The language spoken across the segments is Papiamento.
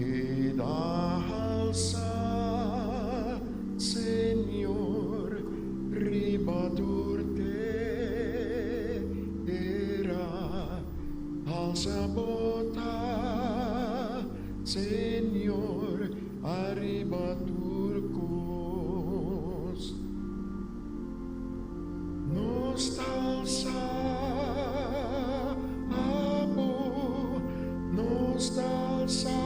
Keda halsá, Señor, riba tur tera. Halsa Bo ta, Señor, ariba tur kos. Nos ta alsa Abo, nos ta alsa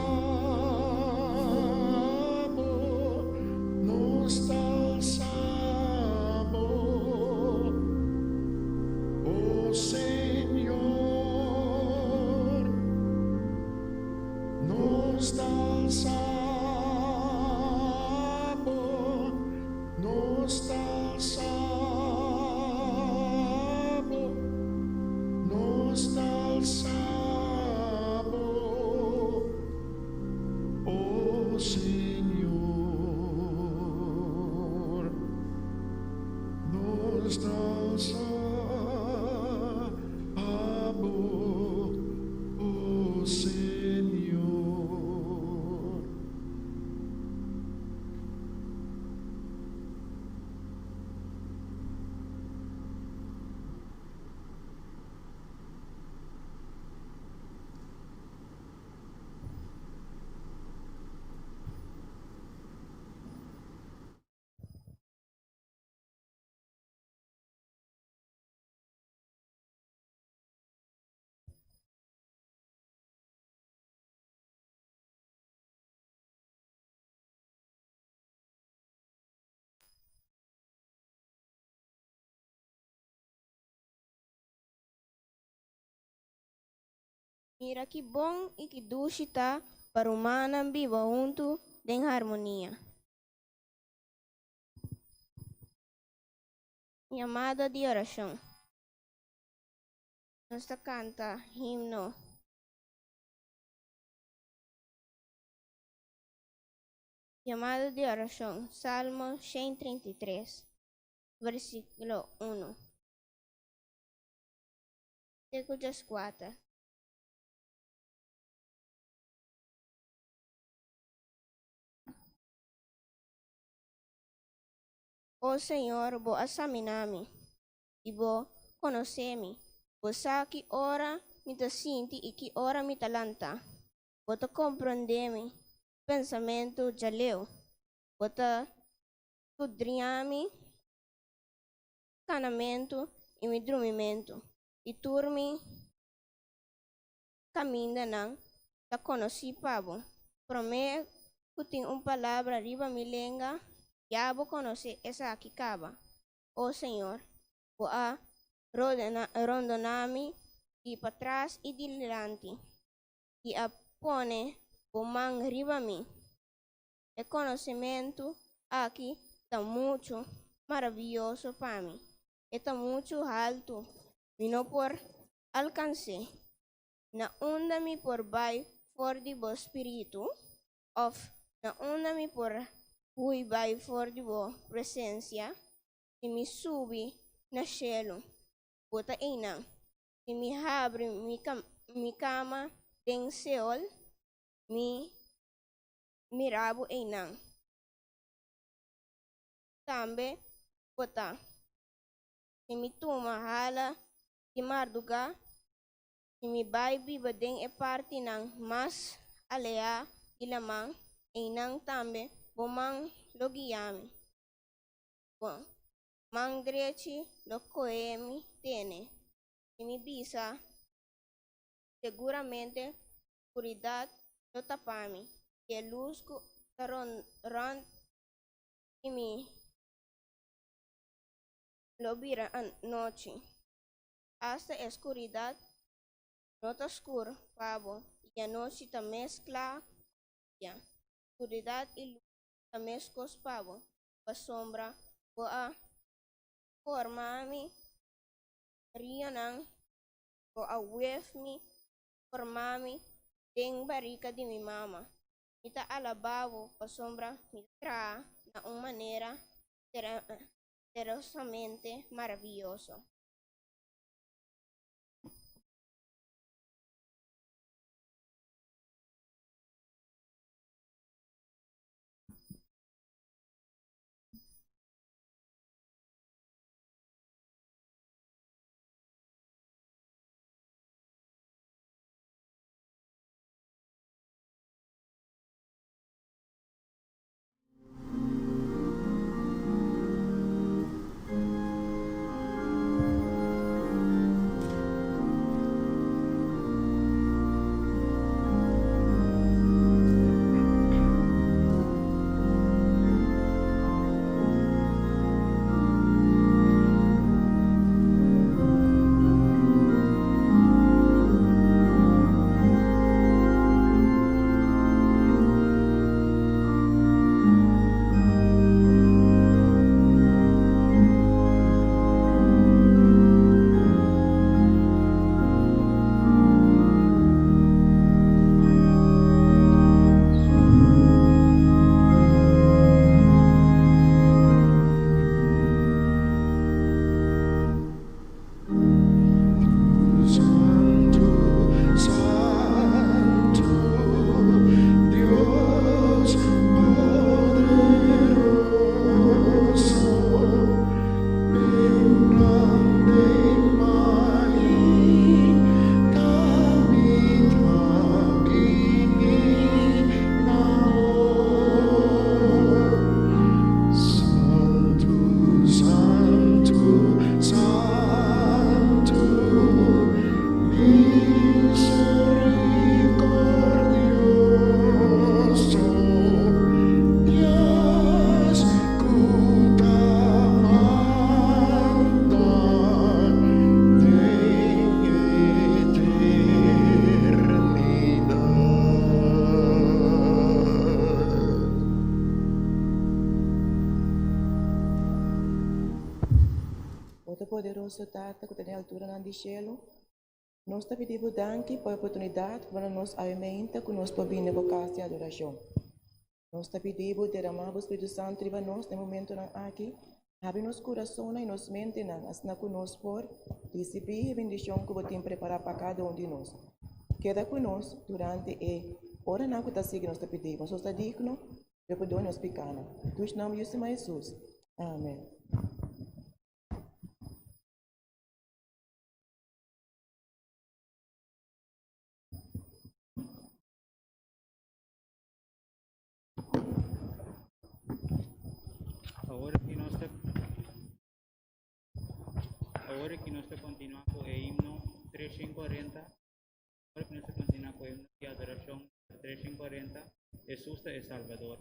Abo, nos ta alsa Abo, o Señor. Nos ta alsa Bo, nos ta alsa Bo, nos ta alsa Bo, o Señor. Nos ta alsa Abo, o Señor. Mira ki bon i ki dushi ta pa rumannan biba huntu den harmonia. Yamada di orashon. Nos ta kanta himno. Yamada di orashon, Salmo 133, versíkulo 1. Te ku 14. O Señor, bo a saminá mi, i bo konosé mi. Bo sa ki ora mi ta sinti i ki ora mi ta lantá. Bo ta komprondé mi pensamentu djaleu. Bo ta skudriñá mi kanamentu i mi drumimentu, i tur mi kamindanan ta konosí pa bo. Promé ku tin un palabra riba mi lenga, ya bo konosé esaki kaba. O Señor, bo a rondoná mi di patras i di dilanti, i a pone bo man riba mi. E konosementu aki ta muchu maravioso pa mi, e ta muchu haltu, mi no por alkans'é. Na unda mi por bai for di bo spiritu? Òf na unda mi por hui bai for di bo presensia? Si mi subi na shelu, bo ta einan. Si mi habri mi kama den Seol, mi mira bo einan. Tambe bo ta. Si mi tuma hala di mardugá, Si mi bai biba den e partinan mas alehá di laman, einan tambe bo man lo guia mi, bo man drechi lo kohe mi tene. Si mi bisa, Seguramente skuridat lo tapa mi, i e lus ku ta rònt di mi lo bira anochi. Asta e skuridat no ta skur pa bo, i anochi ta mes kla ku dia. Skuridat i lus ta meskos pa bo, pasobra bo a forma mi rionan, bo a wef mi, forma mi den barika di mi mama. Mi ta alabá bo pasobra mi ta traha na un manera misterosamente maravioso. Todopoderoso Tata ku ta den alturanan di shelu, nos ta pidi Bo danki pa e oportunidat ku Bo na nos awe meinta ku nos por bini na Bo kas di adorashon. Nos ta pidi Bo deramá Bo Spiritu Santu riba nos na e momentonan aki, habri nos kurasonnan i nos mentenan asina ku nos por risibí e bendishon ku Bo tin prepará pa kada un di nos. Keda ku nos durante e oranan ku ta sigui nos ta pidi Bo. Nos ta digno Lo perdona nos pikánan. Dushi nòmber di Señor Hesus. Amen. Awor ki nos ta Awor ki nos ta kontinuá ku e himno 340. Awor ki nos ta kontinuá ku e himno di adorashon 340, Hesus ta e Salbador.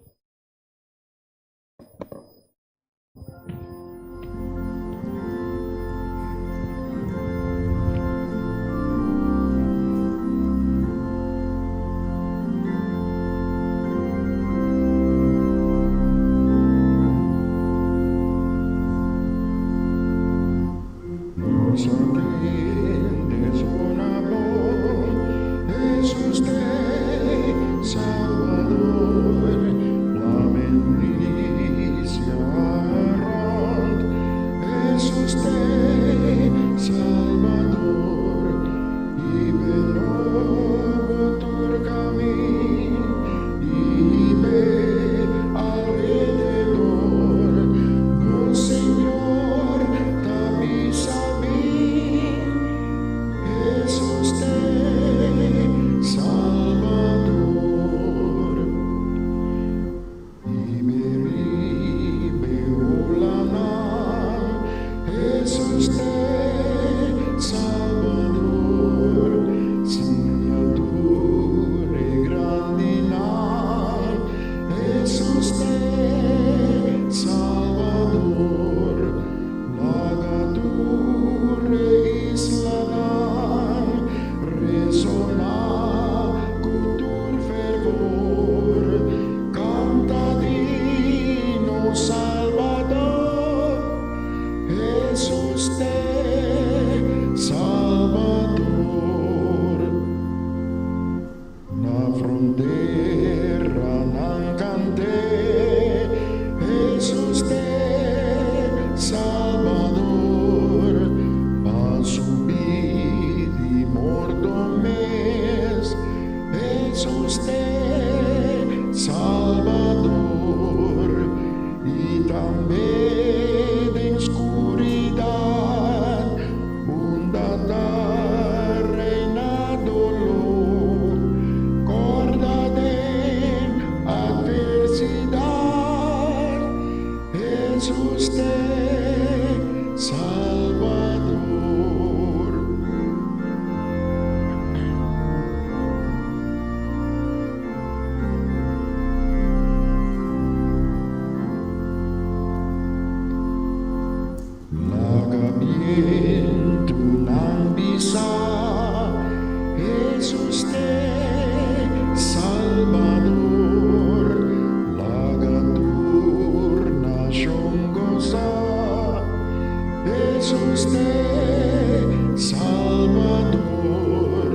Nos a tende zona bon, Hesus t'e Salbador, la bendicia rond, Hesus t'e Salbador, i be nobo tur camin, i be alrededor, Bon Señor ta bisa mi, Hesus t'e Salbador. I be ribe olanan, Hesus t'e Salbador, siña tur e grandinan, Hesus t'e Salbador, laga tur e islanan resoná ku tur fervor, kanta di nos Salbador, Hesus t'e Salbador. Na fronteranan kant'é, Hesus t'e Salbador, pa subi di morto mes, Hesus t'e Salbador, i tambe den skuridat, unda ta reina doló, kòrda den atversidat, Hesus t'e Salbador. Laga bientunan bisa, Hesus t'e Salbador. Laga tur nashon gosa, Hesus t'e Salbador.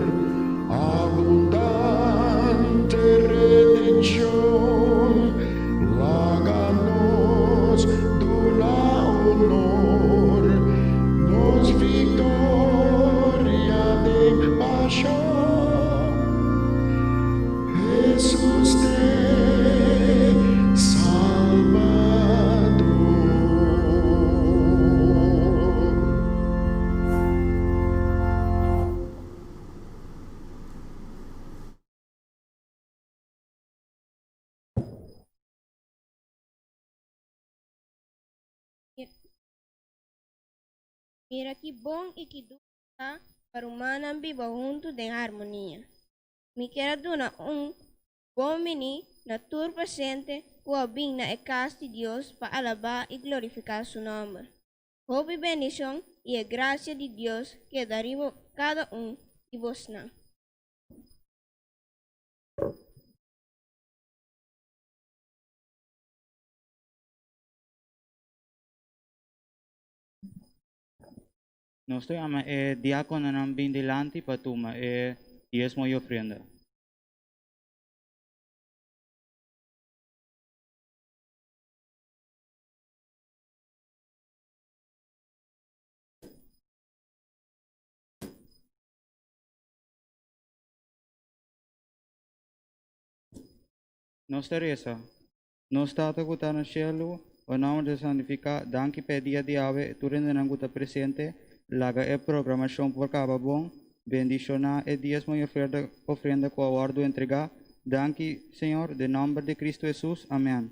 Abundante redenshon, laga nos duna honor, nos viktoria den pashon, Hesus t'e Salbador. Mira ki bon i ki dushi ta pa rumannan biba huntu den harmonia. Mi kier a duna un bon bini na tur presente ku a bin na e kas di Dios pa alabá i glorifiká su nòmber. Hopi bendishon i e grasia di Dios keda riba kada un di bosnan. Nos ta yama e diákononan bin dilanti pa tuma e diesmo i ofrenda. Nos ta resa. Nos Tata ku ta na shelu, bo nòmber ta santifiká. Danki pa e dia di awe, tur hendenan ku ta presente. Laga e programashon por kaba bon. Bendishoná e diesmo i oferta ofrenda ku a wòrdu entregá. Danki, Señor, den nòmber di Kristu Hesus. Amèn.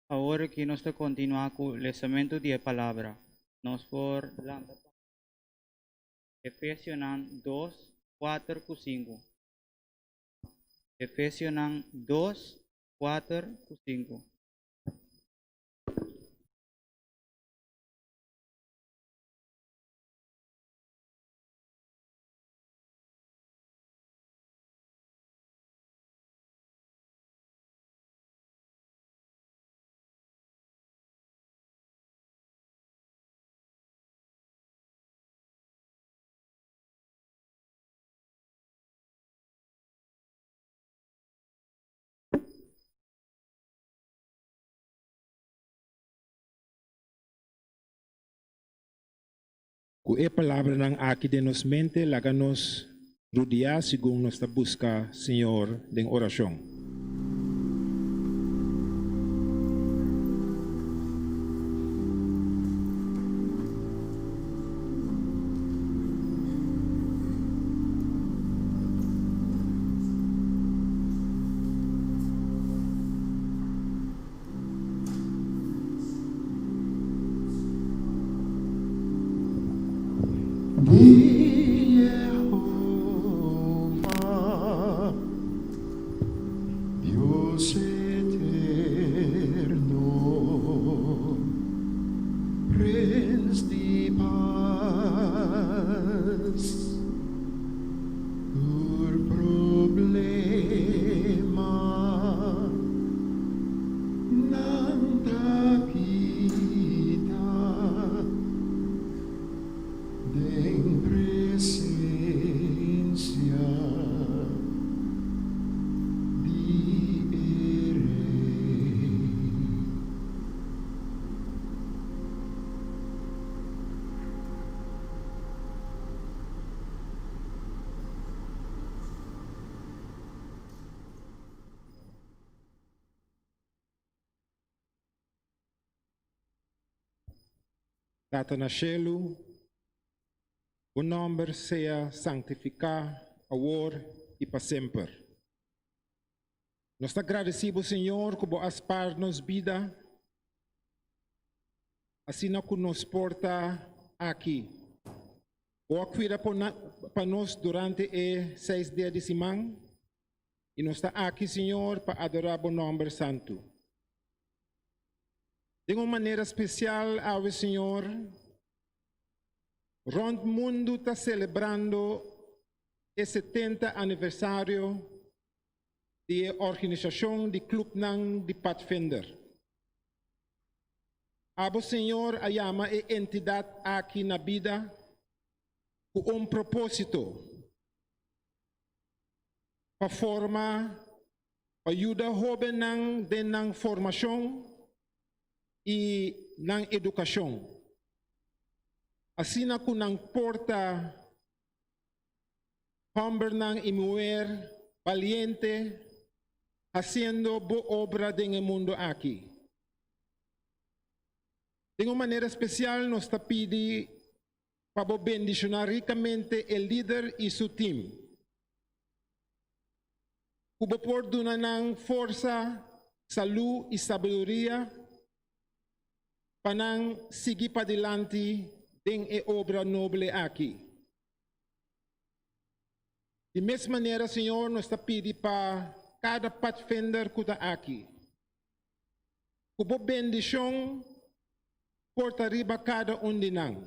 Awor aki nos ta kontinuá ku lesamentu di e Palabra. Nos por lanta pa Efesionan dos, kuater ku sinku. Efesionan dos, kuater ku sinku. Ku e palabranan aki den nos mente, laga nos rudiá segun nos ta buska Señor den orashon. Di Yehova, Dios eterno, Prens di pas, tur problema Nan ta kita den presencia di e Rey. Tata na shelu, bo nòmber sea sanktifiká awor i pa semper. Nos ta gradisí bo, Señor, ku bo a spar nos bida asina ku nos por ta aki. Bo a kuida pa nos durante e seis dia di siman. I nos ta aki, Señor, pa adorá bo nòmber santu. Den un manera spesial awe, Señor, rònt mundu ta selebrando e setenta aniversario di e organisashon di klupnan di Padvinder. Abo, Señor, a yama e entidat aki na bida ku un propósito. Pa forma, pa yuda hóbennan den nan formashon i nan edukashon, asina ku nan por ta hòmbernan i muher baliente hasiendo bo obra den e mundu aki. Den un manera spesial nos ta pidi pa bo bendishoná rikamente e lider i su tim. Ku bo por duna nan forsa, salú i sabiduria pa nan sigui padilanti den e obra noble aki. Di mes manera, Señor, nos ta pidi pa kada Pathfinder ku ta aki. Ku bo bendishon por ta riba kada un di nan.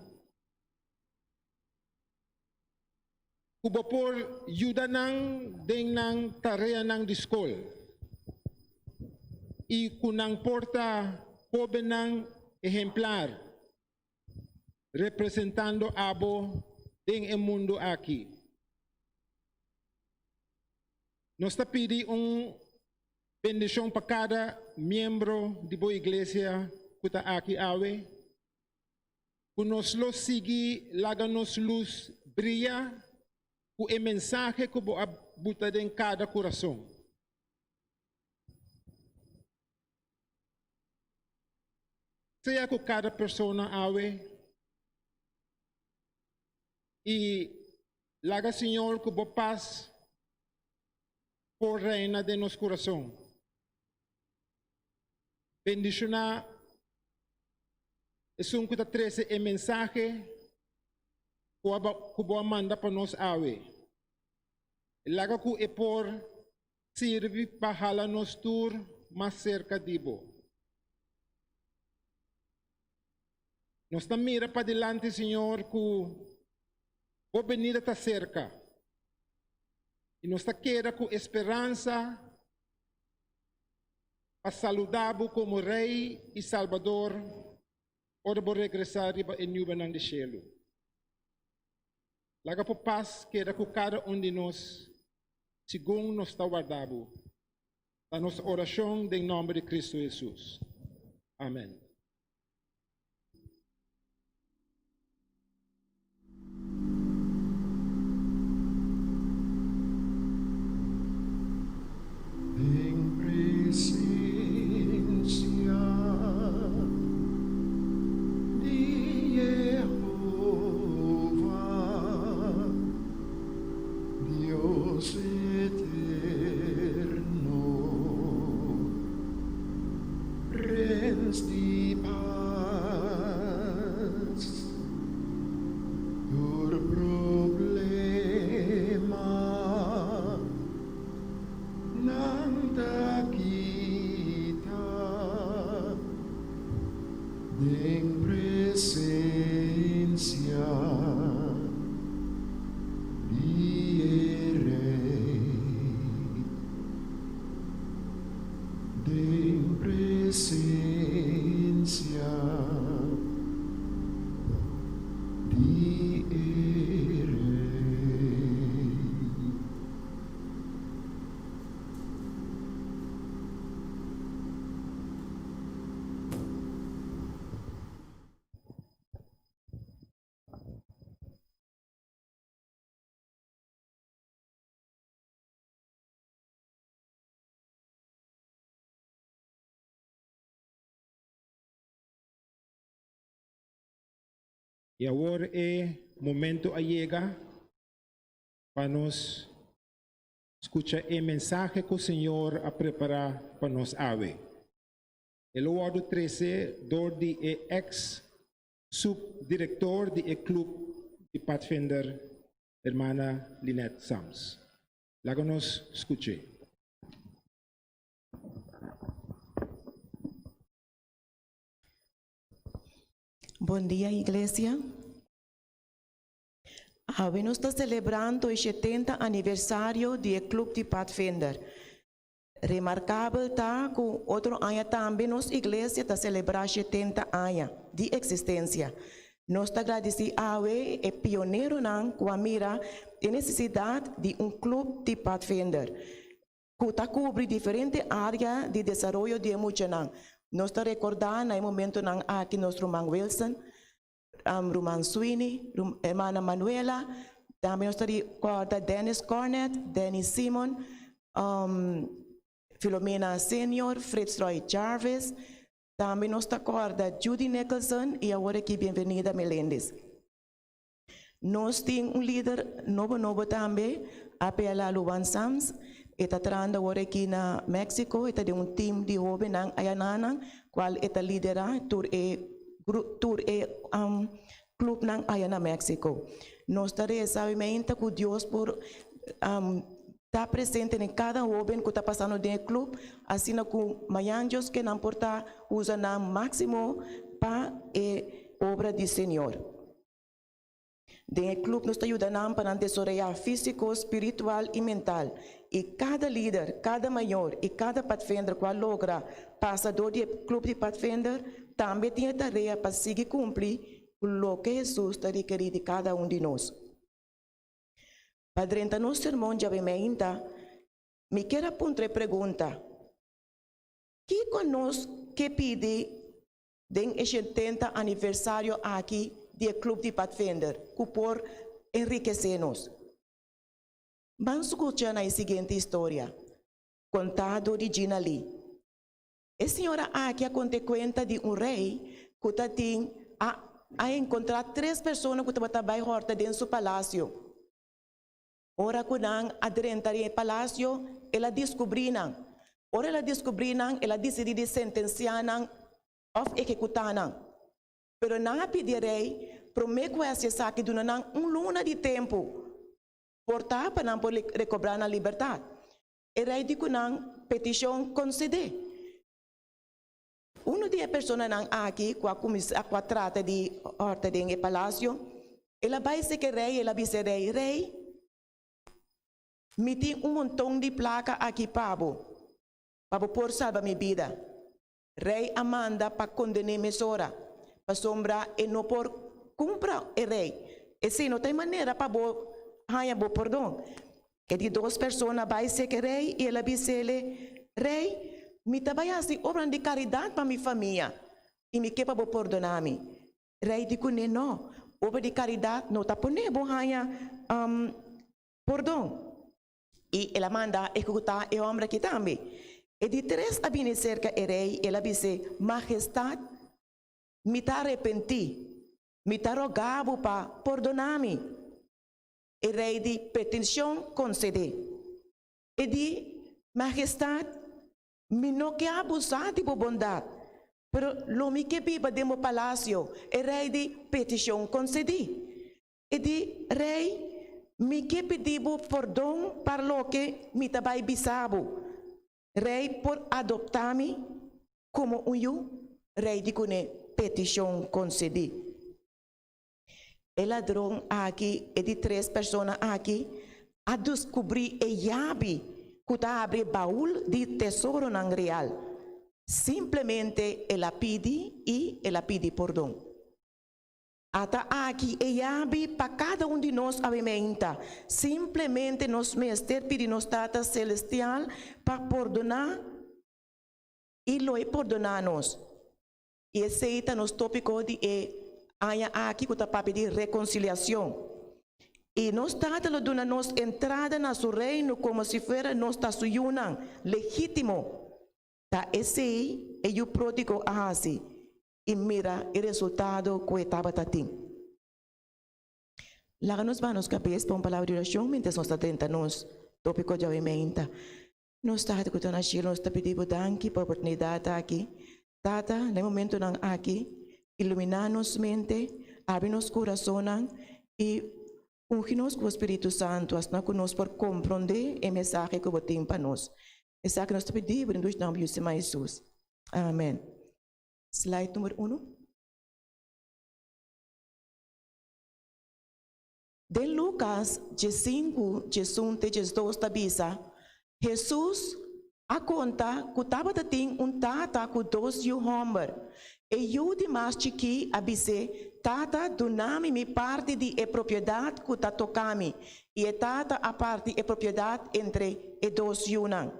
Ku bo por yuda nan den nan tareanan di skol i ku nan por ta hóbennan ehemplar representando abo den e mundu aki. Nos ta pidi un Bendishon pa kada miembro di bo iglesia ku ta aki awe. Ku nos lo sigui laga nos lus bria ku e mensahe ku bo a buta den kada kurason. Sea ku kada persona awe i laga Señor ku bo pas por reina den nos kurason. Bendishoná esun ku ta trese e mensahe ku a ku bo a manda pa nos awe. Laga ku e por sirbi pa hala nos tur mas serka di bo. Nos ta mira padilanti, Señor, ku bo benida ta serka. I nos ta keda ku e speransa pa saludá bo komo Rei i Salbador ora bo regresá riba e nubenan di shelu. Laga bo pas keda ku kada un di nos segun nos ta warda bo. Ta nos orashon den nòmber di Kristu Hesus. Amèn. Den presencia di Yehova, Dios eterno. Prins di pas, tur problema nan ta kita den presencia di e Rey. Den presencia di e Rey. I awor e momento a yega pa nos skucha e mensahe ku Señor a prepará pa nos awe. E lo wòrdu trese dor di e eks supdirektor di e klup di Padvinder, hermana Lynette Sams. Laga nos skuch'é. Bon dia iglesia. Awe nos ta selebrando e shetenta aniversario di e Club di Padvinder. Remarkabel ta ku otro aña tambe nos iglesia ta selebrá shetenta aña di eksistensia. Nos ta gradisí awe e pioneronan ku a mira e nesesidat di un klup di Padvinder ku ta kubri diferente área di desaroyo di e muchanan. Nos ta rekordá na e momentonan aki nos ruman Wilson, ruman Sweeney, hermana Manuela, tambe nos ta rekòrda Dennis Cornett, Denny Simon, Filomena Senior, Fritzroy Jarvis, Tambe nos ta kòrda Judy Nicholson i awor aki Bienvenida Melendez. Nos tin un lider nobo nobo tambe, APLA Luwan Sams. E ta trahando awor aki na Mexico, e ta den un team di hobennan ayananan, kual e ta lidera tur e tur e clubnan aya na Mexico. Nos ta reza obviamente ku Dios por ta presente den kada hoben ku ta pasando den e club, asina ku mañan Dios ke nan por ta usa nan máximo pa e obra di Señor. Den e club nos ta yuda nan pa nan desoreyá físiko, spiritual i mental. I kada lider, kada mayor i kada padvender ku a logra pasa dor di e club di padvender tambe tin e tarea pa sigui kumpli ku loke Hesus ta rekerí di kada un di nos. Pa drenta nos sermon djawe meinta, mi kier a puntra e pregunta, Kiko nos ke pidi den e shetenta aniversario aki di e Club di Padvinder ku por enrikesé nos? Ban skucha na e siguiente historia, kontá dor di Gina Lee. E señora aki a konta e kuenta di un rei ku ta tin a a enkontrá tres persona ku tabata bai hòrta den su palasio. Ora ku nan a drenta den e palasio, el a diskubrí nan. Ora el a deskubrí nan, el a disidí di sentensiá nan òf ehekutá nan. Pero nan a pidi e rei promé ku hasi esaki duna nan un luna di tempu por ta pa nan por rekobrá nan libertat. E rei di ku nan petishon konsedé. Unu di e personanan aki ku a kuminsá ku a trata di hòrta den e palasio, el a bai serka e rei i el a bisa e rei, Rei, mi tin un monton di plaka aki pa bo, pa bo por salba mi bida. Rei a manda pa konden'é mesora, pasobra e no por kumpra e rei. Esei no ta e manera pa bo haña bo pordon. E di dos persona bai serka e rei i el a bis'é, Rei, mi ta bai hasi obranan di karidat pa mi famia i mi ke pa bo pordoná mi. Rei di kuné, No, obra di karidat no ta pone bo haña pordon. I el a manda ehekutá e hòmber akí tambe. E di tres a bini serka e rei i el a bis'é, Mahestat, mi ta arepentí. Mi ta rogá bo pa pordoná mi. E rei di, Petenshon konsedé. E di, Mahestat, mi no ke abusá di bo bondat, pero lo mi ke biba den bo palasio. E rei di, Petishon konsedí. E di, Rei, mi ke pidi bo pordon pa loke mi ta bai bisa bo. Rei por adoptá mi komo un yu? Rei di kuné, Petishon konsedí. E ladron aki, e di tres persona aki, a deskubrí e yabi ku ta habri e baul di tesoronan real. Simplemente el a pidi i el a pidi pordon. Ata aki e yabi pa kada un di nos awe meinta. Simplemente nos mester pidi nos Tata Selestial pa pordoná i lo e pordoná nos. I esei ta nos tópiko di e aña aki ku ta papia di rekonsiliashon. I nos Tata lo duna nos entrada na su Reino komo si fuera nos ta su yunan legítimo. Ta esei e yu pródigo a hasi, i mira e resultado ku e tabata tin. Laga nos baha nos kabes pa un palabra di orashon miéntras nos ta drenta nos tópiko djawe meinta. Nos Tata ku ta na shelu, nos ta pidi Bo danki pa oportunidat aki. Tata, na e momentonan aki, iluminá nos mente, abri nos kurasonnan i ungi nos ku Bo Spiritu Santu asina ku nos por komprondé e mensahe ku Bo tin pa nos. Esaki nos ta pidi Bo den dushi nòmber di Yusema Hesus. Amen. Slide number uno. Den Lukas diesinku, diesun te diesdos ta bisa, Hesus a konta ku tabata tin un tata ku dos yu hòmber. E yu di mas chikí a bis'é, Tata, duna mi mi parti di e propiedat ku ta toka mi. I e tata a parti e propiedat entre e dos yunan.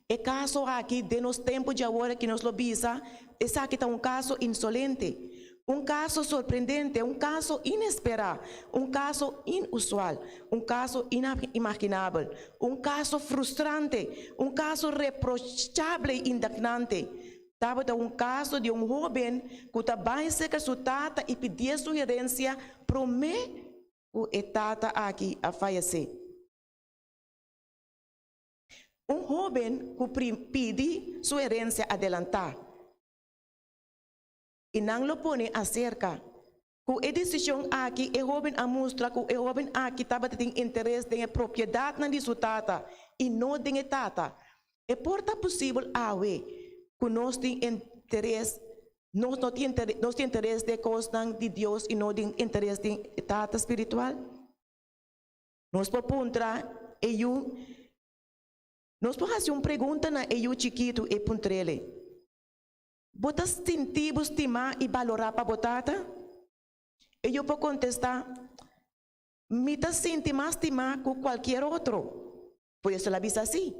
E kaso aki den nos tempu dje awor aki nos lo bisa, esaki ta un kaso insolente, un kaso sorprendente, un kaso inesperá, un kaso inusual, un kaso inimaginabel, un kaso frustrante, un kaso reprochable i indignante. Tabata un kaso di un hóben ku ta bai serka su tata i pidié su herensia promé ku e tata aki a fayesé. Un hóben ku pidi su herensia adelantá i nan lo pone aserka. Ku e desishon aki e hóben a mustra ku e hóben aki tabata tin interes den e propiedatnan di su tata i no den e tata. E por ta posibel awe ku nos tin interes nos no tin nos tin interes den e kosnan di Dios i no tin interes den e tata spiritual? Nos por puntra e yu, nos por hasi un pregunta na e yu chikitu i puntr'ele, Bo ta sinti bo stimá i balorá pa bo tata? E yu por kontestá, Mi ta sinti mas stimá ku kualkier otro. Pues el a bisa sí.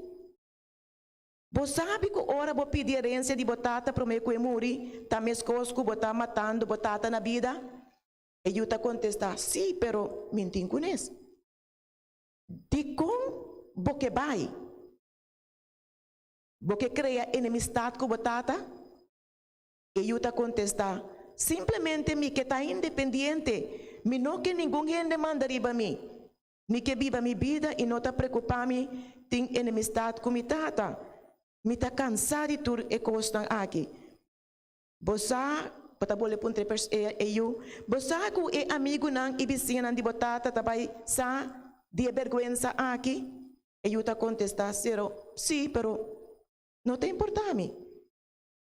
Bo sabi ku ora bo pidi herensia di bo tata promé ku e muri, ta meskos ku bo ta matando bo tata na bida? E yu ta kontestá, Sí, pero mi n'tin kunes. Dikon bo ke bai? Bo ke krea enemistat ku bo tata? E yu ta kontestá, Simplemente mi ke ta independiente. Mi no ke ningun hende manda riba mi. Mi ke biba mi bida i no ta preokupá mi. tin enemistat ku mi tata. Mi ta kansá di tur e kosnan aki. Bo sa, bo ta bolbe puntra e e yu, bo sa ku e amigunan i bisiñanan di bo tata ta bai sa di e bèrgwensa aki? E yu ta kontestá, Sero, sí, pero no ta importá mi.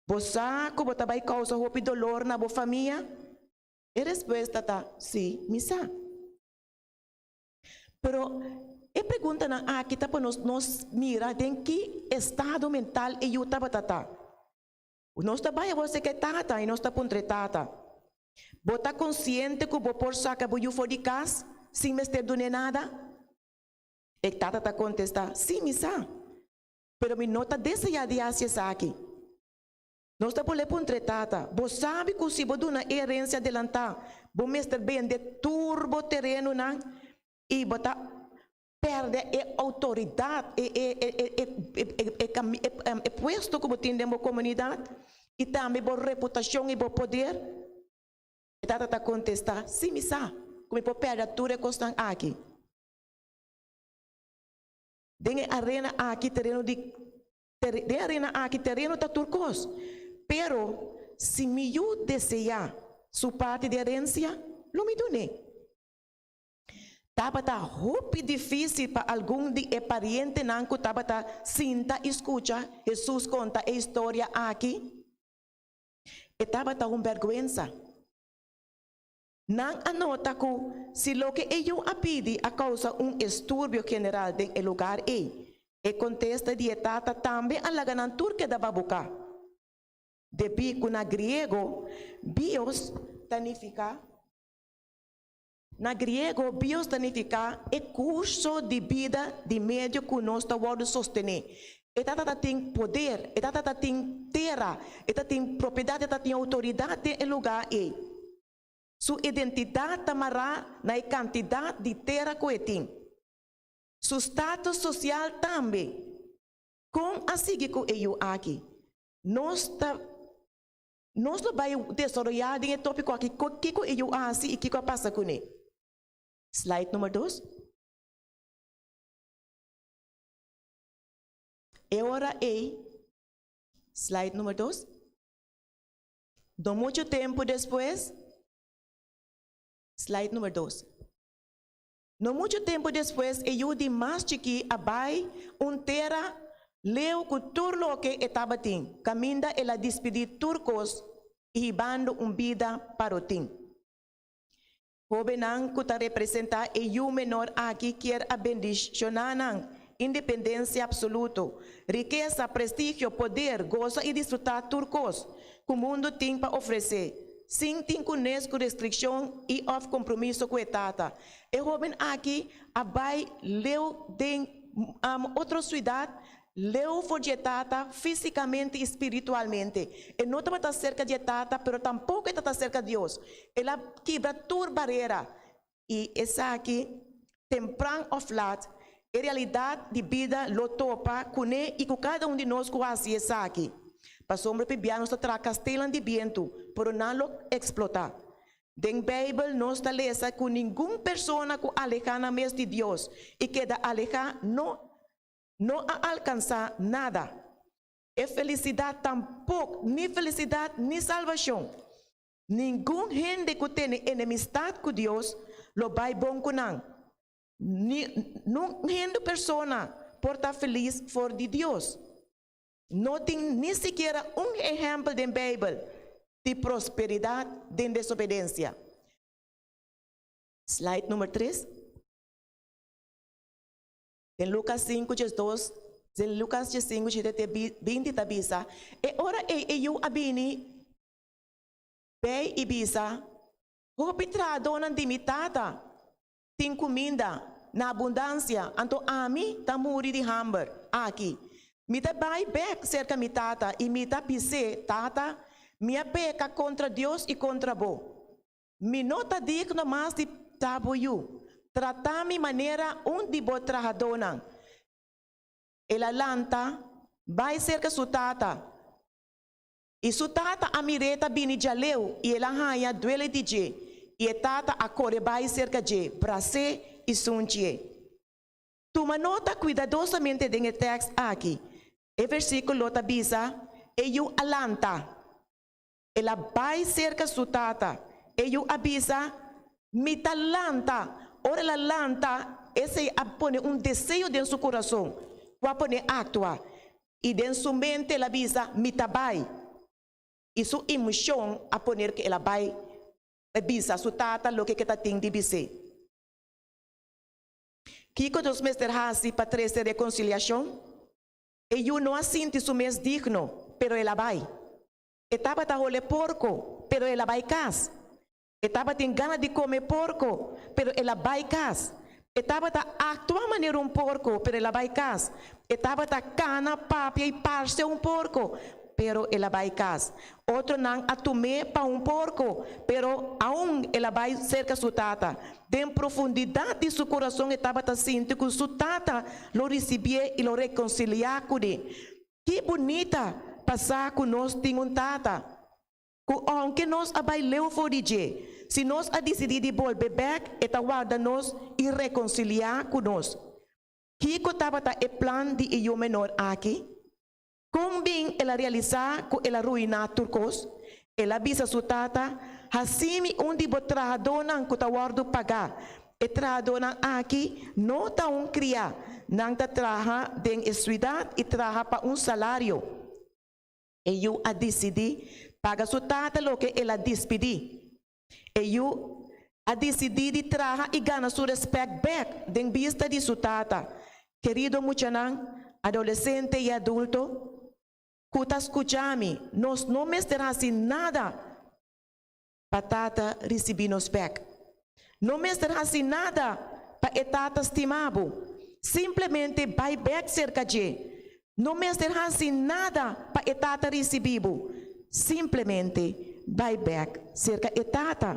Bo sa ku bo ta bai kousa hopi dolor na bo famia? E respuesta ta, Sí, mi sa. Pero e preguntanan aki ta pa nos nos mira den ki estado mental e yu tabata ta. Nos ta bai awor serka e tata i nos ta puntra e tata, Bo ta konsiente ku bo por saka bo yu for di kas sin mester dun'é nada? E tata ta kontestá, Sí, mi sa. Pero mi no ta deseá di hasi esaki. Nos ta bolé puntra e tata, Bo sabi ku si bo duna e herensia adelantá, bo mester bende tur bo terenonan i bo ta pèrdè e outoridat, e e e e e e e puesto ku bo tin den bo komunidat i tambe bo reputashon i bo poder? E tata ta kontestá, Sí, mi sa ku mi por pèrdè tur e kosnan aki. Den e arena aki tereno di den e arena aki tereno ta tur kos, pero si mi yu deseá su parti di herensia, lo mi dun'é. Tabata hopi difísil pa algun di e parientenan ku tabata sinta i skucha Hesus konta e historia aki. E tabata un bèrgwensa. Nan a nota ku si loke e yu a pidi a kousa un esturbio general den e lugar ei, e kontesta di e tata tambe a laga nan tur keda babuká. Debí ku na griego bios ta nifiká Na griego bios ta nifiká e kurso di bida di medio ku nos ta wòrdu sostené. E tata ta tin poder, e tata ta tin tera, e ta tin propiedat, e ta tin outoridat den e lugá ei. Su identidat ta mará na e kantidat di tera ku e tin. Su status sosial tambe. Kon a sigui ku e yu aki? Nos ta Nos lo bai desaroyá den e tópiko aki kiko e yu a hasi i kiko a pasa kuné. Slide number dos. E ora ei, slide number dos. No mucho tempu despues, slide number dos. No mucho tempu despues e yu di mas chikí a bai un tera leu ku tur loke e tabatin, kaminda el a dispidí tur kos i hibando un bida parotin. Hóbennan ku ta representá e yu menor aki kier a bendishoná nan independensia apsoluto, rikesa, prestigio, poder, gosa i disfrutá tur kos ku mundu tin pa ofresé, sin tin kunes ku restrikshon i òf kompromiso ku e Tata. E hóben aki a bai leu den otro suidat, leu for di e Tata físikamente i spiritualmente. E no tabata serka di e Tata, pero tampoko e tabata serka Dios. El a kibra tur barera. I esaki, tempran òf lat, e realidat di bida lo topa kuné i ku kada un di nos ku hasi esaki. Pasobra pibia nos ta traha kastelnan di bientu, pero nan lo eksplotá. Den Beibel nos ta lesa ku ningun persona ku alehá nan mes di Dios i keda alehá no no a alkansá nada. E felisidat tampok, ni felisidat ni salbashon. Ningun hende ku tene enemistat ku Dios lo bai bon ku nan. Ni nun hende persona por ta felis for di Dios. No tin ni sikiera un ehèmpel den Beibel di prosperidat den desobedensia. Slide number tres. Den Lukas sinku diesdos, den Lukas diesinku shete te binti ta bisa, E ora ei e yu a bini Bay i bisa, Hopi trahadónan di mi tata tin kuminda na abundansia, anto ami ta muri di hamber aki. Mi ta bai bèk serka mi tata i mi ta bis'é, Tata, mi a peka kontra Dios i kontra bo. Mi no ta digno mas di ta bo yu. Trata mi manera un di bo trahadónan. El a lanta bai serka su tata. I su tata a mir'é ta bini djaleu, i el a haña duele di dje, i e tata a kore bai serka dje, bras'é i sunchi'é. Tuma nota kuidadosamente den e tekst aki. E versíkulo ta bisa, e yu a lanta. El a bai serka su tata. E yu a bisa, mi ta lanta. Ora el a lanta, esei a pone un deseo den su kurason, ku a pone aktua. I den su mente el a bisa, mi ta bai. I su emoshon a poner ku el a bai bisa su tata loke ku e ta tin di bis'é. Kiko nos mester hasi pa trese rekonsiliashon? E yu no a sinti su mes digno, pero el a bai. E tabata hole porko, pero el a bai kas. E tabatin gana di kome porko, pero el a bai kas. E tabata aktua manera un porko, pero el a bai kas. E tabata kana, papia i parse un porko, pero el a bai kas. Otronan a tum'é pa un porko, pero aun el a bai serka su tata. Den profundidat di su kurason e tabata sinti ku su tata lo risibié i lo rekonsiliá kuné. Ki bunita pa sa ku nos tin un Tata ku ounke nos a bai leu for di dje, si nos a disidí di bolbe bèk, e ta warda nos i rekonsiliá ku nos. Kiko tabata e plan di e yu menor aki? Kon bin el a realisá ku el a ruiná tur kos? El a bisa su tata, Hasi mi un di bo trahadónan ku ta wòrdu pagá. E trahadónan aki no ta un kriá, nan ta traha den e suidat i traha pa un salario. E yu a disidí paga su tata loke el a dispidí. E yu a disidí di traha i gana su rèspèt bèk den bista di su tata. Kerido muchanan, adolesente i adulto ku ta skucha mi, nos no mester hasi nada pa Tata risibí nos bèk. No mester hasi nada pa e Tata stima bo. Simplemente bai bèk serka dje. No mester hasi nada pa e Tata risibí bo. Simplemente bai bèk serka e Tata.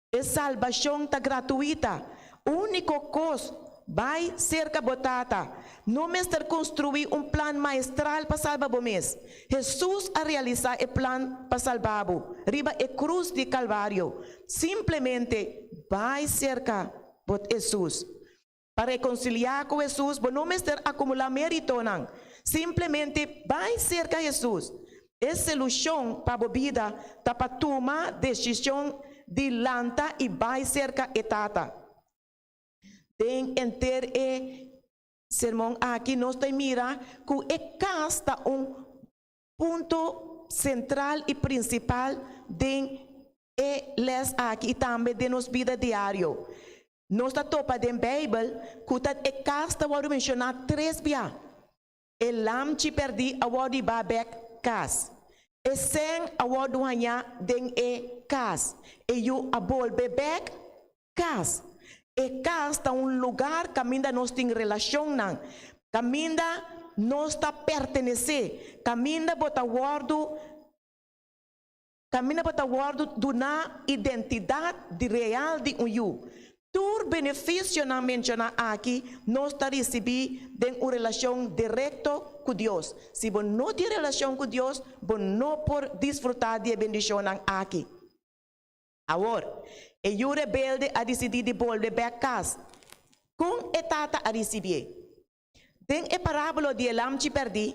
E salbashon ta gratuita. Úniko kos, bai serka bo Tata. No mester konstruí un plan maestral pa salba bo mes. Hesus a realisá e plan pa salba bo riba e krus di Kalvario. Simplemente bai serka bo Hesus. Pa rekonsiliá ku Hesus bo no mester akumulá méritonan. Simplemente bai serka Hesus. E selushon pa bo bida ta pa tuma desishon di lanta i bai serka e Tata. Den henter e sermon aki nos ta mira ku e kas ta un punto sentral i prinsipal den e lès aki i tambe den nos bida diario. Nos ta topa den Beibel ku ta e kas ta wòrdu menshoná tres bia. E lamchi pèrdí a wòrdu hibá bèk kas. E sèn a wòrdu hañá den e kas. E yu a bolbe bèk kas. E kas ta un lugar kaminda nos tin relashonnan, kaminda nos ta pertenesé, kaminda bo ta wòrdu kaminda bo ta wòrdu duná identidat di real di un yu. Tur benefisionan menshoná aki nos ta risibí den un relashon direkto ku Dios. Si bo no tin relashon ku Dios, bo no por disfrutá di e bendishonnan aki. Awor, e yu rebelde a disidí di bolbe bèk kas. Kon e tata a risibié? Den e parábola di e lamchi pèrdí,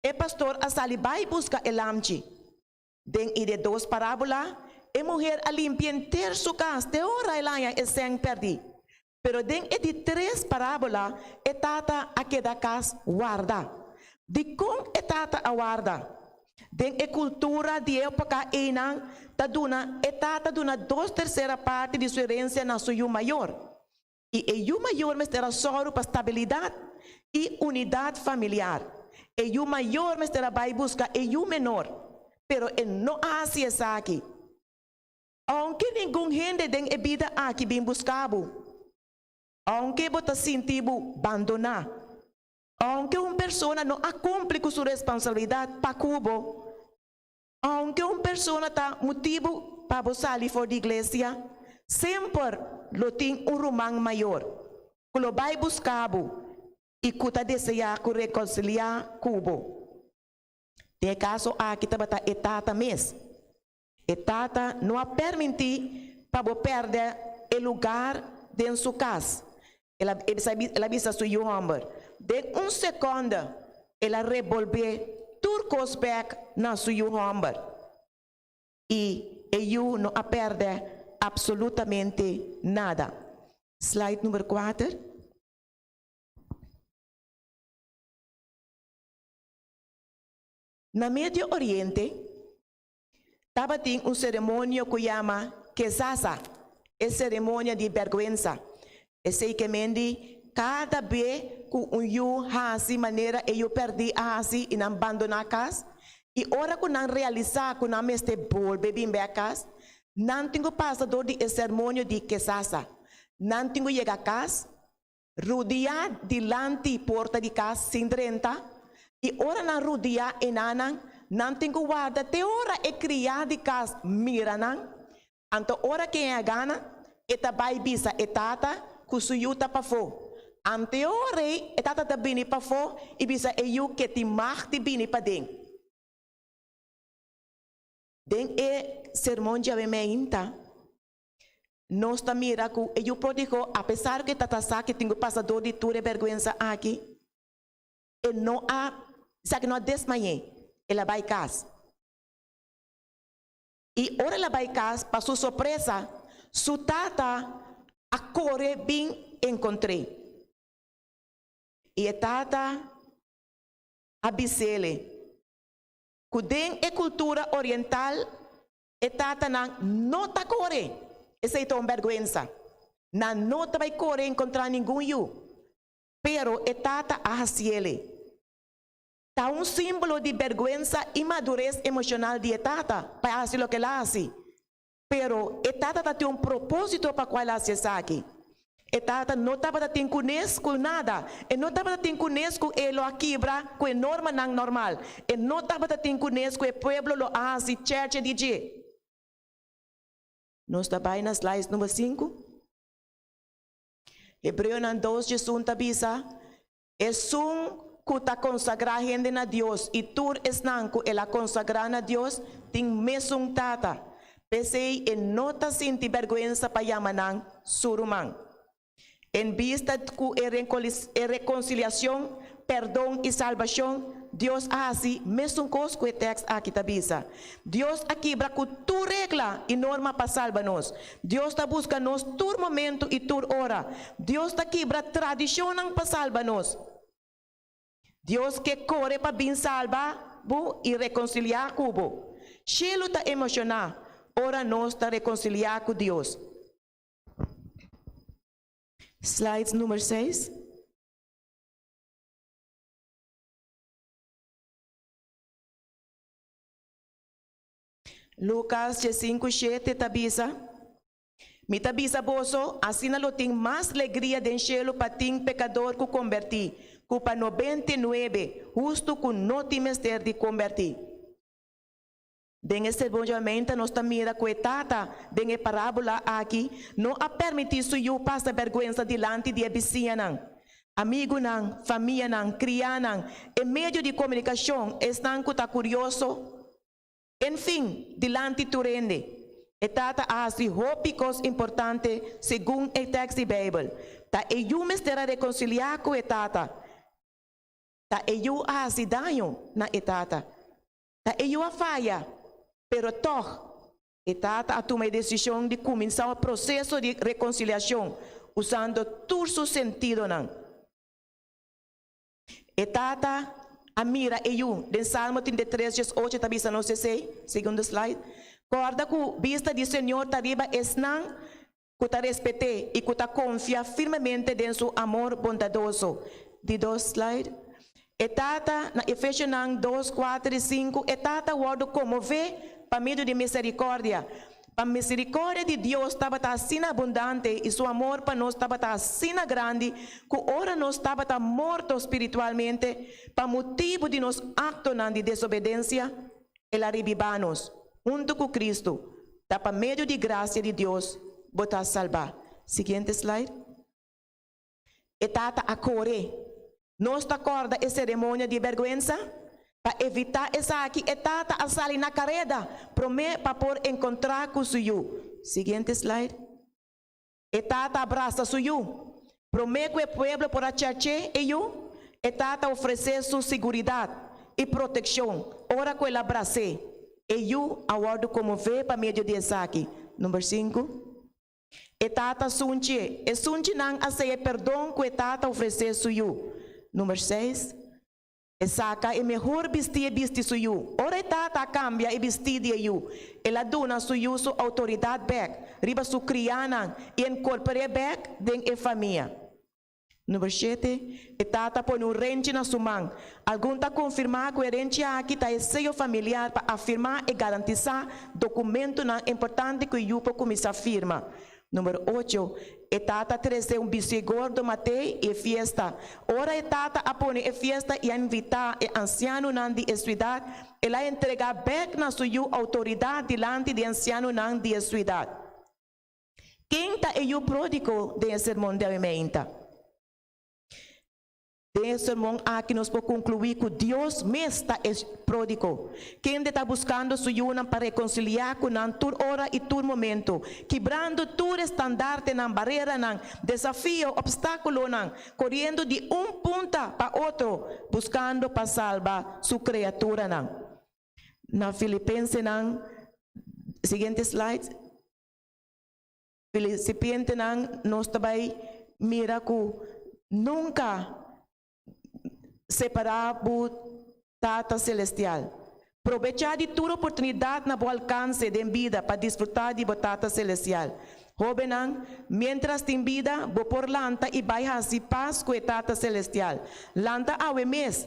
e pastor a sali bai buska e lamchi. Den e de dos parábola, e muher a limpia henter su kas te ora el haña e sèn pèrdí. Pero den e di tres parábola, e tata a keda kas warda. Dikon e tata a warda? Den e kultura di e époka einan ta duna e tata duna dos tersera parti di su herensia na su yu mayor. I e yu mayor mester a sòru pa stabilidat i unidat familiar. E yu mayor mester a bai buska e yu menor, pero e no a hasi esaki. Ounke ningun hende den e bida aki bin buska bo, ounke bo ta sinti bo bandoná, ounke un persona no a kumpli ku su responsabilidat pa ku bo, ounke un persona ta motibu pa bo sali for di iglesia, semper lo tin un ruman mayor ku lo bai buska bo i ku ta deseá ku rekonsiliá ku bo. Den e kaso aki tabata e tata mes. E tata no a permintí pa bo pèrdè e lugar den su kas. El a, el a bisa su yu hòmber. Den un sekònde el a rebolbé tur kos bèk na su yu hòmber. I e yu no a pèrdè apsolutamente nada. Slide number kuater. Na Medio Oriente tabatin un seremonio ku yama Kezasa, e seremonia di bèrgwensa. Esei ke men di kada be ku un yu hasi manera e yu pèrdí a hasi i nan bandoná kas, i ora ku nan realisá ku nan mester bolbe bin bèk kas, nan tin ku pasa dor di e sermonio di Kezasa. Nan tin ku yega kas, Rudiá dilanti porta di kas sin drenta, i ora nan rudiá enanan, nan tin ku warda te ora e kriá di kas mira nan. Anto ora ken a gana, e ta bai bisa e tata ku su yu ta pafó. Ante ora ei e tata ta bini pafó i bisa e yu ke tin mag di bini paden. Den e sermon djawe meinta, Nos ta mira ku e yu pródigo, apesar ku e tata sa ku e tin ku pasa dor di tur e bèrgwensa aki, e no a, esaki no a desmay'é, el a bai kas. I ora el a bai kas, pa su sorpresa, su tata a kore bin enkontr'é. I e tata a bis'é ku den e kultura oriental E tatanan no ta kore, esei ta un bèrgwensa. Nan no ta bai kore enkontrá ningun yu. Pero e tata a hasiele. Ta un símbolo di bèrgwensa i madures emoshonal di e tata pa e hasi loke el a hasi. Pero e tata ta tin un propósito pa kua el a hasi esaki. E tata no tabata tin kunes ku nada. E no tabata tin kunes ku e lo a kibra ku e normanan normal. E no tabata tin kunes ku e pueblo lo a hasi chèrche di dje. Nos ta bai na slides number sinku. Hebreonan dos djesun ta bisa, Esun ku ta konsagrá hende na Dios i tur esnan ku el a konsagrá na Dios tin mesun Tata. P'esei e no ta sinti bèrgwensa pa yama nan su ruman. En bista ku e rekonsiliashon, pèrdon i salbashon, Dios a hasi mesun kos ku e tèks aki ta bisa. Dios a kibra ku tur regla i norma pa salba nos. Dios ta buska nos tur momentu i tur ora. Dios ta kibra tradishonnan pa salba nos. Dios ke kore pa bin salba bo i rekonsiliá ku bo. Shelu ta emoshoná ora nos ta rekonsiliá ku Dios. Slides number seis. Lukas diesinku shete ta bisa, Mi ta bisa boso, asina lo tin mas legria den shelu pa tin pekador ku kombertí, ku pa 99 hustu ku no tin mester di kombertí. Den e sermon nos ta mira ku e tata den e parábola aki no a permití su yu pasa bèrgwensa dilanti di e bisiñanan, amigunan, famianan, kriánan, e medio di komunikashon, esnan ku ta kurioso, en fin, dilanti tur hende. E tata a hasi hopi kos importante segun e tèks di Beibel. Ta e yu mester a rekonsiliá ku e tata. Ta e yu a hasi daño na e tata. Ta e yu a faya, pero tòg e tata a tuma e desishon di kuminsá un proseso di rekonsiliashon usando tur su sentidonan. E tata a mira e yu. Den Salmo 33 18 ta bisa nos esei. Segundo slide. Kòrda ku bista di Señor ta riba esnan ku ta respet'é i ku ta konfia firmemente den su amor bondadoso. Di dos slide. E tata, na Efesionan dos, kuater i sinku, e tata wòrdu konmové pa medio di miserikòrdia. Pa miserikòrdia di Dios tabata asina abundante i su amor pa nos tabata asina grandi ku ora nos tabata morto spiritualmente pa motibu di nos aktonan di desobedensia, el a rebibá nos huntu ku Kristu. Ta pa medio di grasia di Dios bo ta salbá. Siguiente slide. E tata a kore. Nos ta kòrda e seremonia di bèrgwensa? Pa evitá esaki e tata a sali na kareda promé pa por enkontrá ku su yu. Siguiente slide. E tata a brasa su yu. Promé ku e pueblo por a chach'é e yu, e tata a ofresé su siguridat i protekshon ora ku el a bras'é. E yu a wòrdu konmové pa medio di esaki. Number sinku. E tata sunchi'é. E sunchinan a seya e perdon ku e tata a ofresé su yu. Number seis. E saka e mehor bistí e bisti su yu. Ora e tata a kambia e bistí di e yu, el a duna su yu su outoridat bèk riba su kriánan i enkorpor'é bèk den e famia. Number shete, e tata a pone un renchi na su man. Algun ta konfirmá ku e renchi aki ta e seyo familiar pa afirmá i garantisá dokumentunan importante ku e yu por kuminsá firma. Number ocho, e tata a trese un bistí gordo mat'é i e fiesta. Ora e tata a pone e fiesta i a invitá e ansianonan di e suidat, el a entregá bèk na su yu outoridat dilanti di e ansianonan di e suidat. Ken ta e yu pródigo den e sermon di awe meinta? Den e sermon aki nos por konkluí ku Dios mes ta e pródigo, kende ta buskando su yunan pa rekonsiliá ku nan tur ora i tur momento, kibrando tur e standartenan, bareranan, desafio, opstákulonan, koriendo di un punta pa otro, buskando pa salba su kreaturanan. Na Filipensenan, siguiente slide, Filisipientenan nos ta bai mira ku nunka separá bo Tata Selestial. Probechá di tur oportunidat na bo alkanse den bida pa disfrutá di bo Tata Selestial. Hóbennan, miéntras tin bida, bo por lanta i bai hasi pas ku e Tata Selestial. Lanta awe mes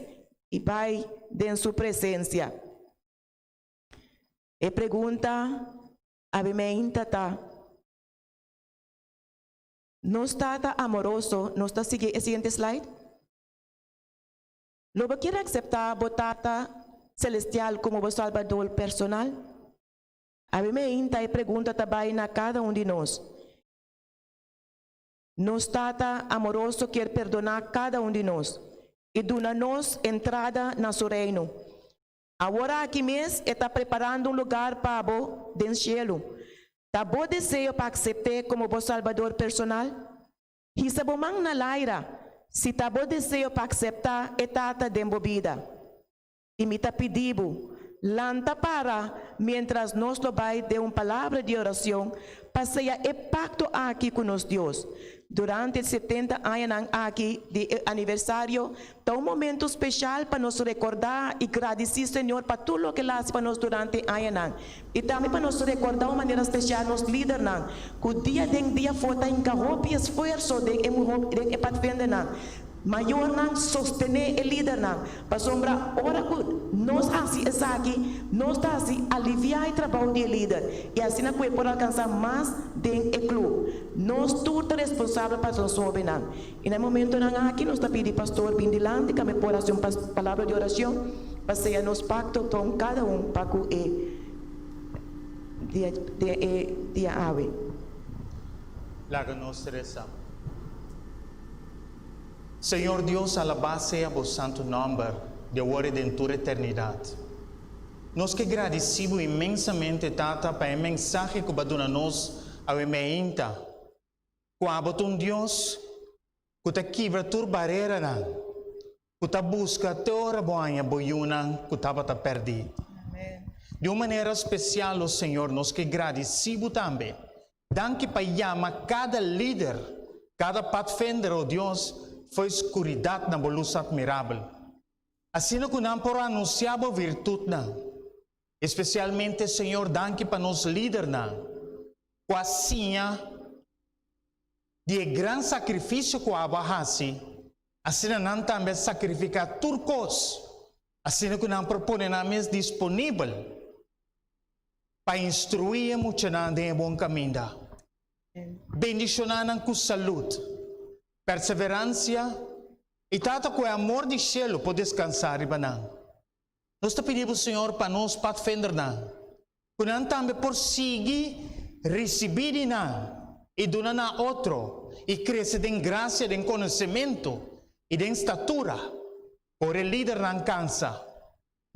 i bai den su presensia. E pregunta Abimeinta ta, Nos Tata amoroso, nos ta sigui e siguiente slide? Lo bo kier acepta bo Tata Celestial como bo Salbador personal? Abimeinta e pregunta ta bay na cada un di nos. Nos Tata amoroso kier perdona cada un di nos y duna nos entrada na su Reino. Awor aki mes e ta preparando un lugar pa bo den cielu. Ta bo deseo pa acept'é como bo Salbador personal? Hisa bo man na laira si ta bo deseo pa acepta e Tata den bo bida. I mi ta pidi bo, lanta para mientras nos lo bai den un palabra di oracion pa seya e pacto aki cu nos Dios. Durante e setenta añanan aki di e aniversario ta un momento special pa nos recorda y gradici Señor pa tur loke el a haci pa nos durante e añanan y tambe pa nos recorda un manera special nos lidernan cu dia den dia for ta hinca hopi esfuerzo den e den e patvendernan. Mayornan sostené e lidernan, pasobra ora ku nos hasi esaki, nos ta hasi aliviá e trabou di e lider i asina ku e por alkansá mas den e klub. Nos tur ta responsabel pa nos hóbennan. I na e momentonan aki nos ta pidi pastor bin dilanti kamba e por hasi un palabra di orashon pa seya nos pakto kon kada un pa ku e dia den e dia awe. Laga nos resa. Señor Dios, alabá sea bo santu nòmber di awor i den tur eternidat. Nos ke gradisí bo inmensamente, Tata, pa e mensahe ku bo a duna nos awe meinta, ku abo ta un Dios ku ta kibra tur bareranan, ku ta buska te ora bo haña bo yunan ku tabata pèrdí. Di un manera spesial, o Señor, nos ke gradisí bo tambe Danki pa yama kada lider, kada padvender, o Dios, fo'i skuridat na bo lus atmirabel. Asina ku nan por anunsiá bo virtutnan. Espesialmente, Señor, danki pa nos lidernan ku a siña di e gran sakrifisio ku abo a hasi, asina nan tambe a sakrifiká tur kos, asina ku nan por pone nan mes disponibel pa instruí e muchanan den e bon kaminda. Bendishoná nan ku salud, perseveransia i Tata ku e amor di shelu por deskansá riba nan. Nos ta pidi bo Señor pa nos padvindernan, ku nan tambe por sigui risibí di nan i duna na otro i krese den grasia, den konosementu i den statura, ora e lidernan kansa.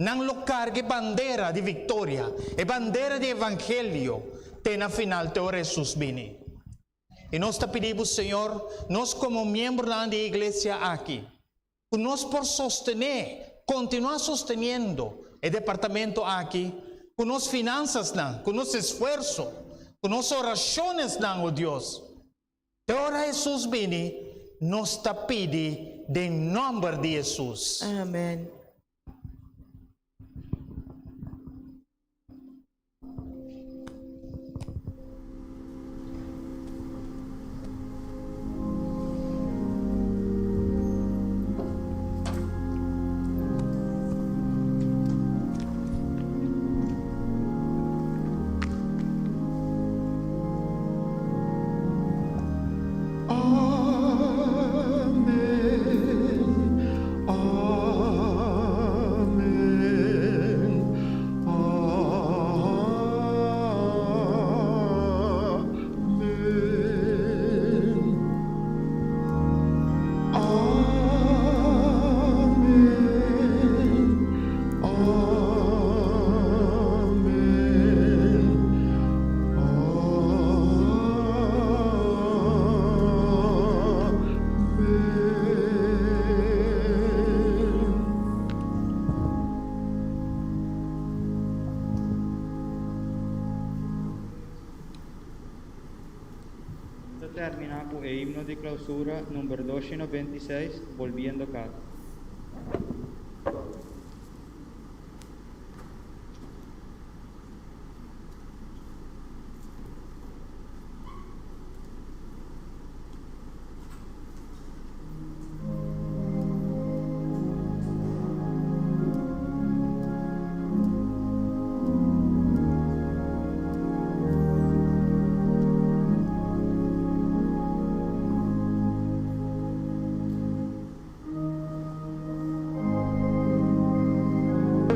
Nan lo karga e bandera di viktoria, e bandera di evangelio, te na final te ora Hesus bini. I nos ta pidi Bo, Señor, nos komo miembronan di e iglesia aki, ku nos por sostené, kontinuá sosteniendo e departamento aki ku nos finansasnan, ku nos esfuerso, ku nos orashonesnan, o Dios. Te ora Hesus bini, nos ta pidi den nòmber di Hesus. Amen. Ta termina ku e himno di klausura number 296, Bolbiendo Kas.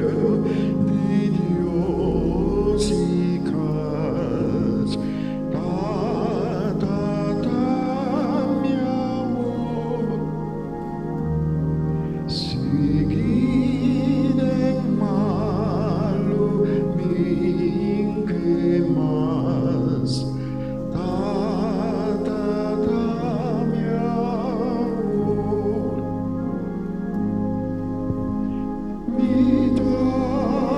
Di Dios i kas, Tata ta mi amor. Sigui den malu mi'n ke mas, Tata ta mi amor. Mi tata.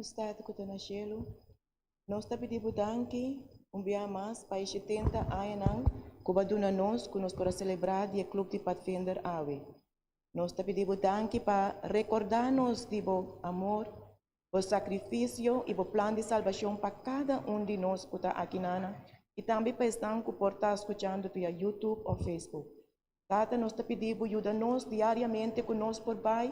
Nos Tata ku ta na shelu, nos ta pidi bo danki un bia mas pa e shetenta añanan ku bo a duna nos ku nos por a selebrá di e Club di Padvinder awe. Nos ta pidi bo danki pa rekordá nos di bo amor, bo sakrifisio i bo plan di salbashon pa kada un di nos ku ta akinana i tambe pa esnan ku por ta skuchando via YouTube òf Facebook. Tata, nos ta pidi bo yuda nos diariamente ku nos por bai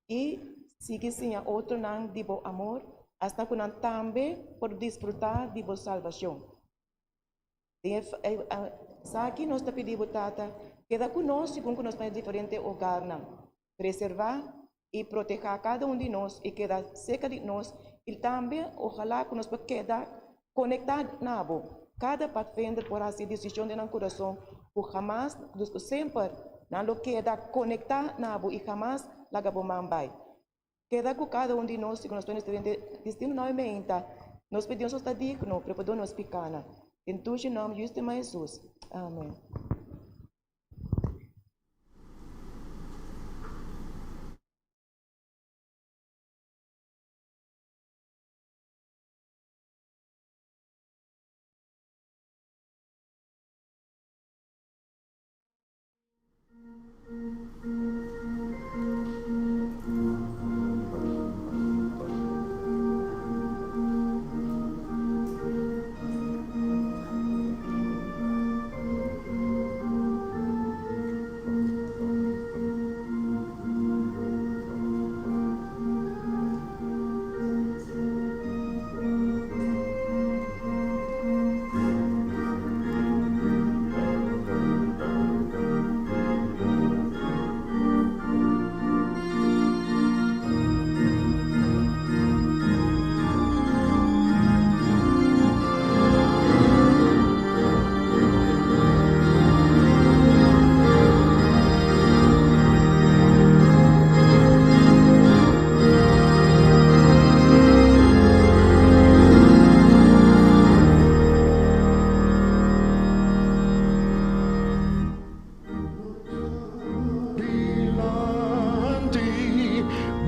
i sigui siña otronan di bo amor, asta ku nan tambe por disfrutá di bo salbashon. Den e esaki nos ta pidi bo, Tata, keda ku nos segun ku nos bai diferente hogarnan. Preservá i protehá kada un di nos i keda serka di nos i tambe ojalá ku nos por keda konektá na bo. Kada padvinder por hasi desishon den nan kurason ku hamas, ku semper nan lo keda konektá na bo i hamas laga bo man bai. Keda ku kada un di nos i ku nos ta diferente destino nuevamente. Nos pidi Dios nos ta digno, pero pordona nos pikanan. Den tushi nòmber Yustima Hesus. Amen. Dilanti,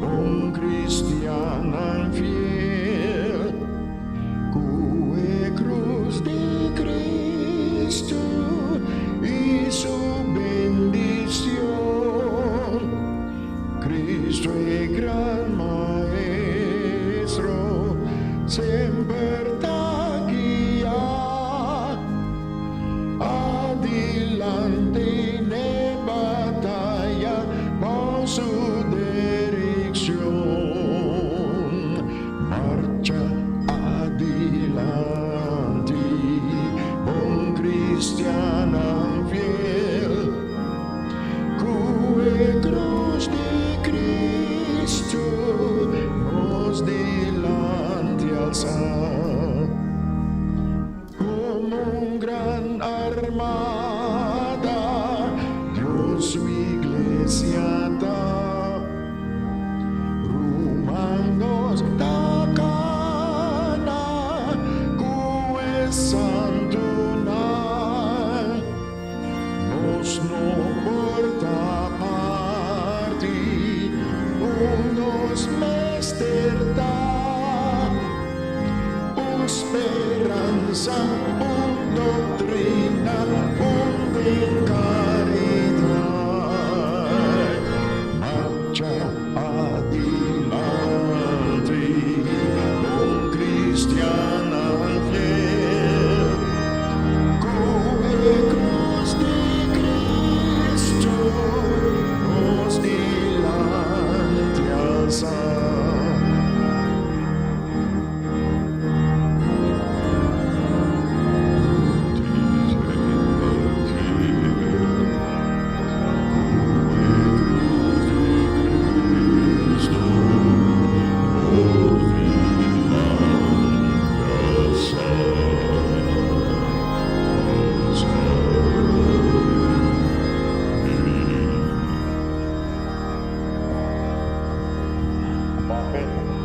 bon kristiannan fiel, ku e krus di Kristu i su bendishon. Kristu e gran Maestro semper ta guia. Adilanti n'e bataya bou su direkshon. Marcha adilanti, bon kristiannan fiel, ku e krus di Kristu nos dilanti alsá. Como un gran armada, Dios su iglesia ta. Ruman nos ta cana cu e santunan. Nos no por ta parti, un nos mester ta. Un speransa, un doctrina, un den caridad. Marcha adilanti, bon cristiannan fiel, cu e cruz di Cristo nos dilanti alsa. Papel.